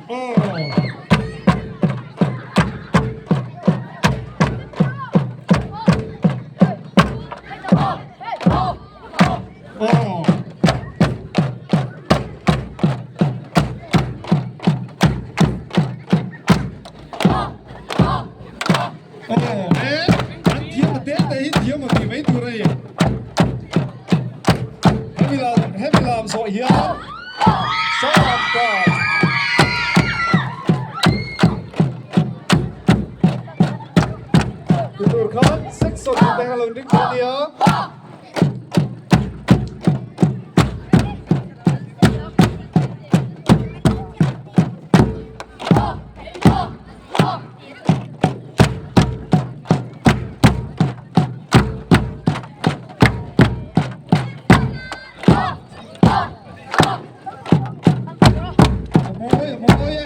Aw. Aw. Aw e, an thiam a te te hi thiam a tih mai tur a ni. Hemi lam hemi lam zawh hian sap ka ti tur khan section te a lo ring tawh a nia. A mawi a mawi e.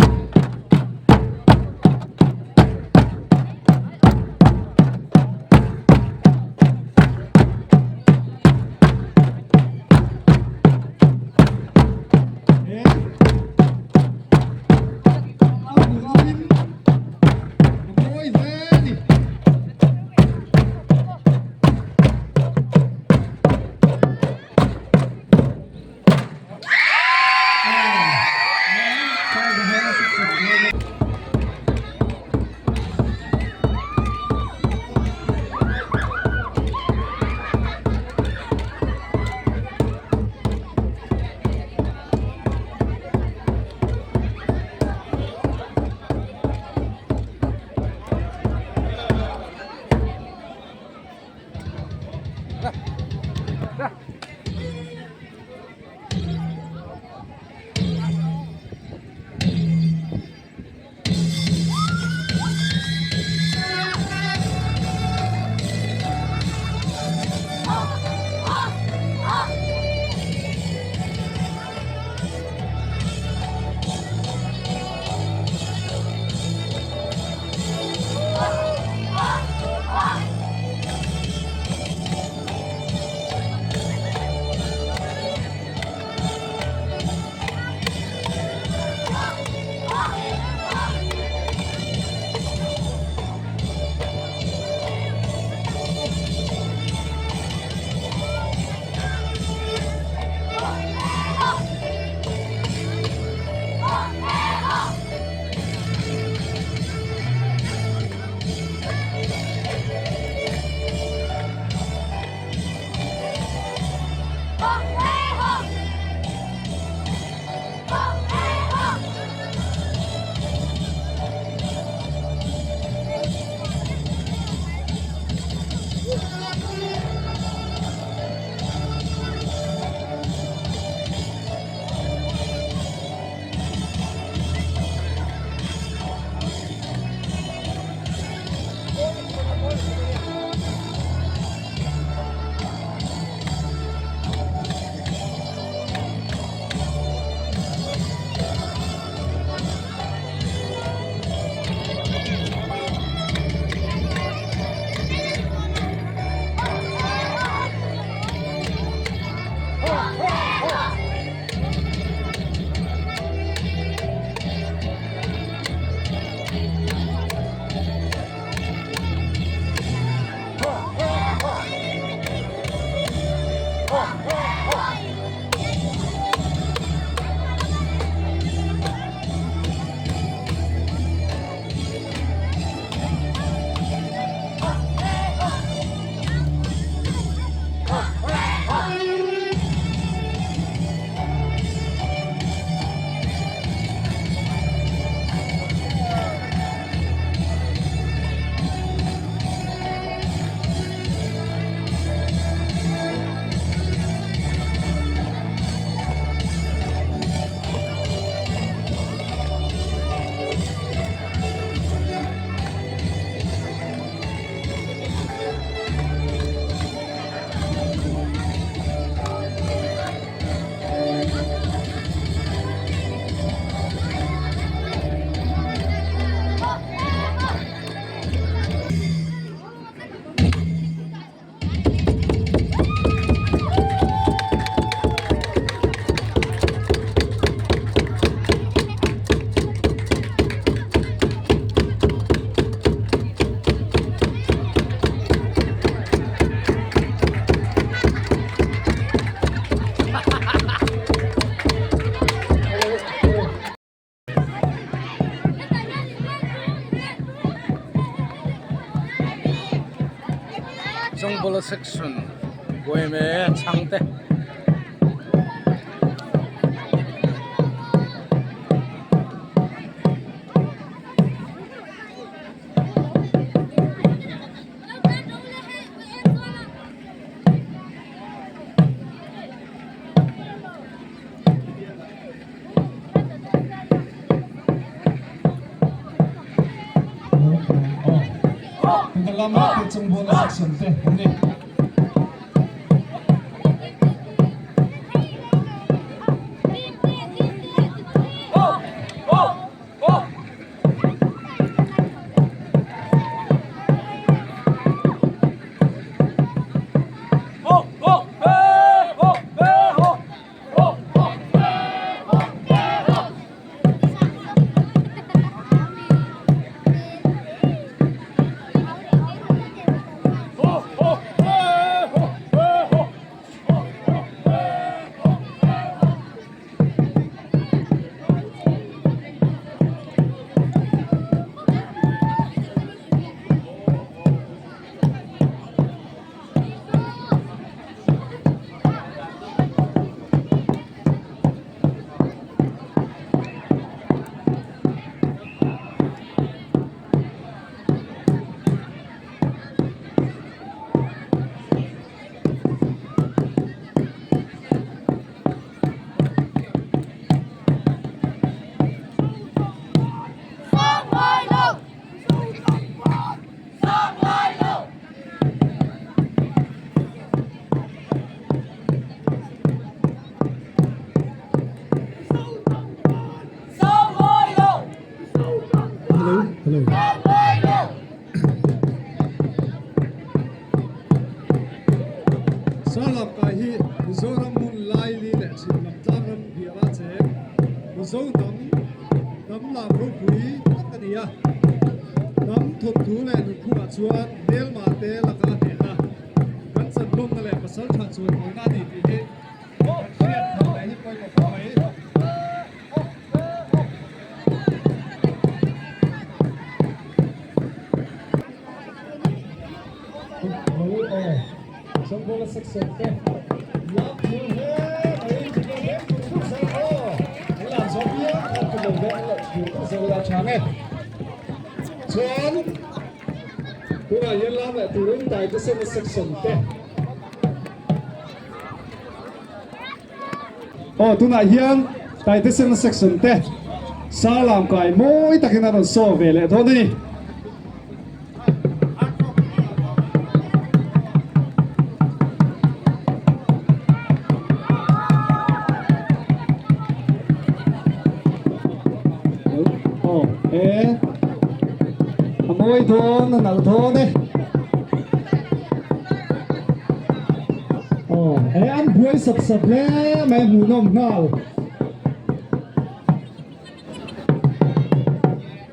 Chawngbawla section yma chhangte. Sarlamkai hi Mizoram hmun laili leh chhimlam tlangram biala cheng Mizo hnam hnam lam ropui tak a ni a. Hnam thawnthu leh nunphungah chuan hmelma te laka a hnehna kan chanlawmna leh pasal tha chuan mawina a ni tih hi kan hriat thar leh hi pawimawh khawp mai. Chuan tunah hian lam leh turin Taitesena section te Aw tunah hian Taitesena section te Salam kai mawi takin a rawn saw ve leh dawn a ni. Aw e a mawi dawn a nalh dawn e. Aw e an buai sap sap hle mai hmuhnawm nghal.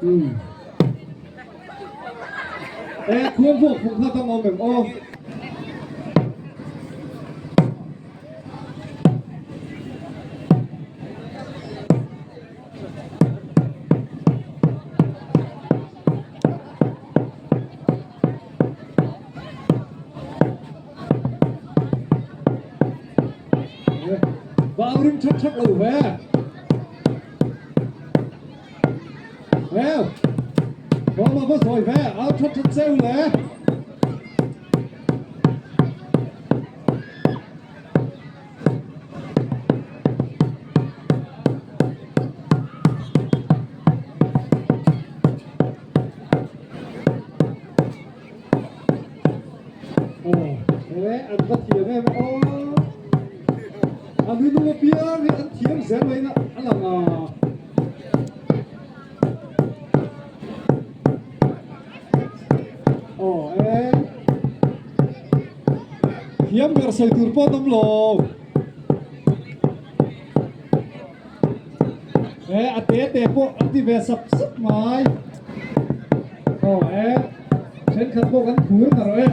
Umm e khuang pawh khum kha tam awm em aw. Vau ring thak thak lo ve. Well, có mà có rồi ve, áo thắt thắt treo lẽ. Aw he an va thiam em aw an rinung apiang hi an thiam zel mai na a lang a. Aw e thiam ber sawi tur pawh an awm lo. E a te te pawh an ti ve sap sap mai. Aw e thenkhat pawh kan phur na rawh e.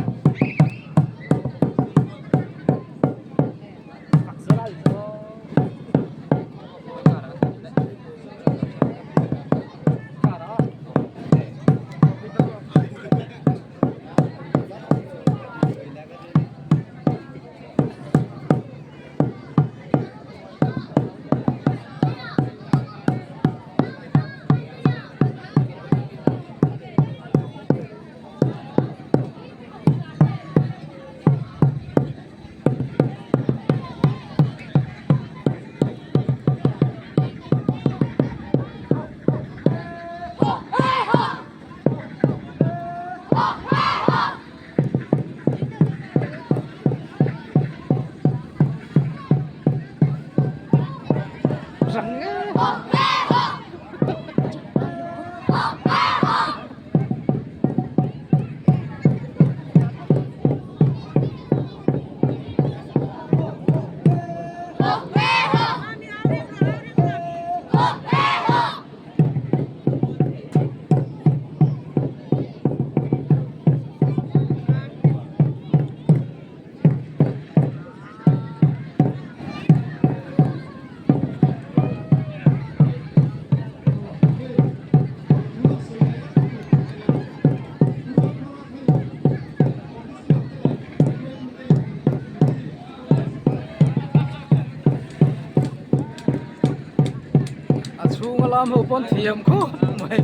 lam ho pawn thiam khawp mai.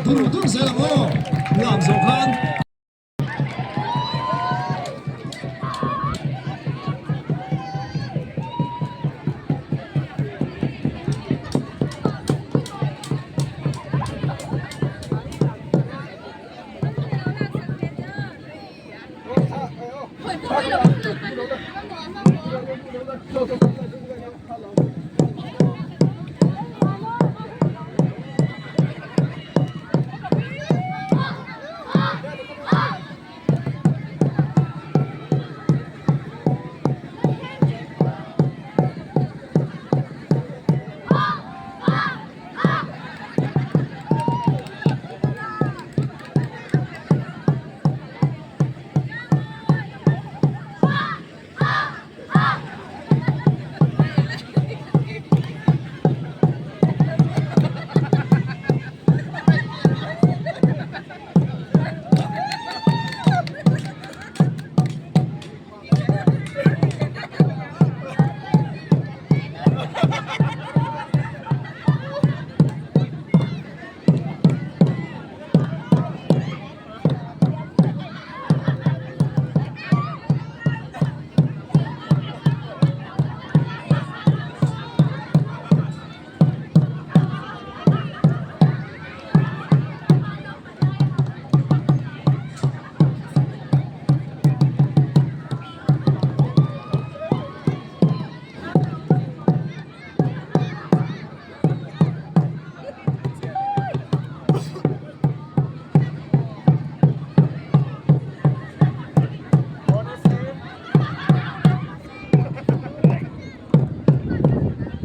Dur dur zel ang aw lam zawh khan.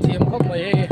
Thiam khawp mai hei.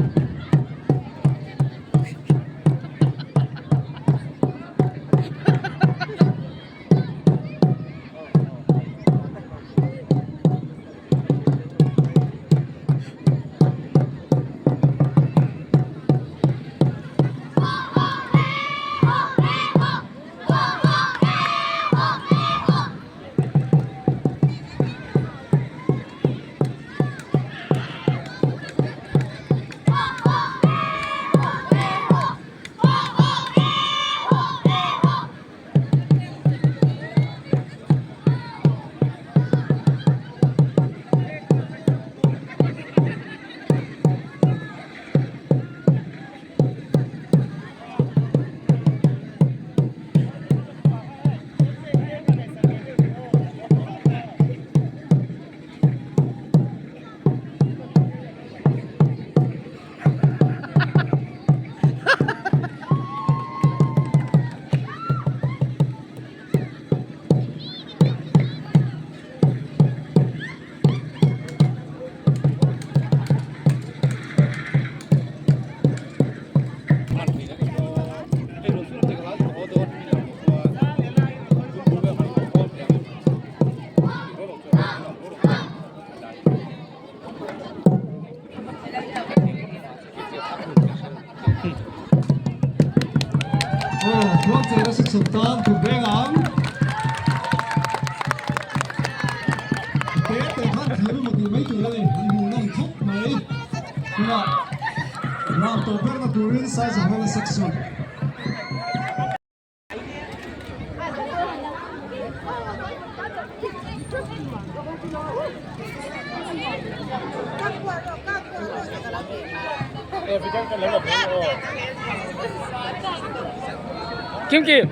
Kim Kim.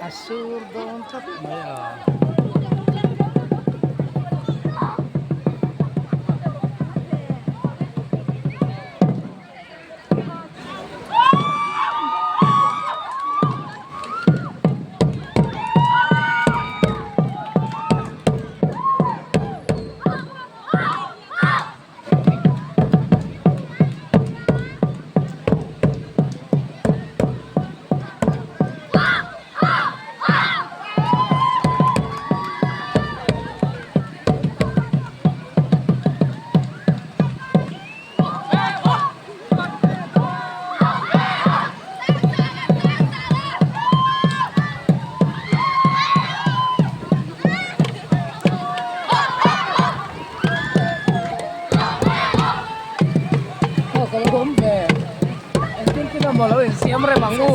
A sur dawn tlat mai a. Aw ka lo awm ve engtin tin emaw lo insiam rem ang u.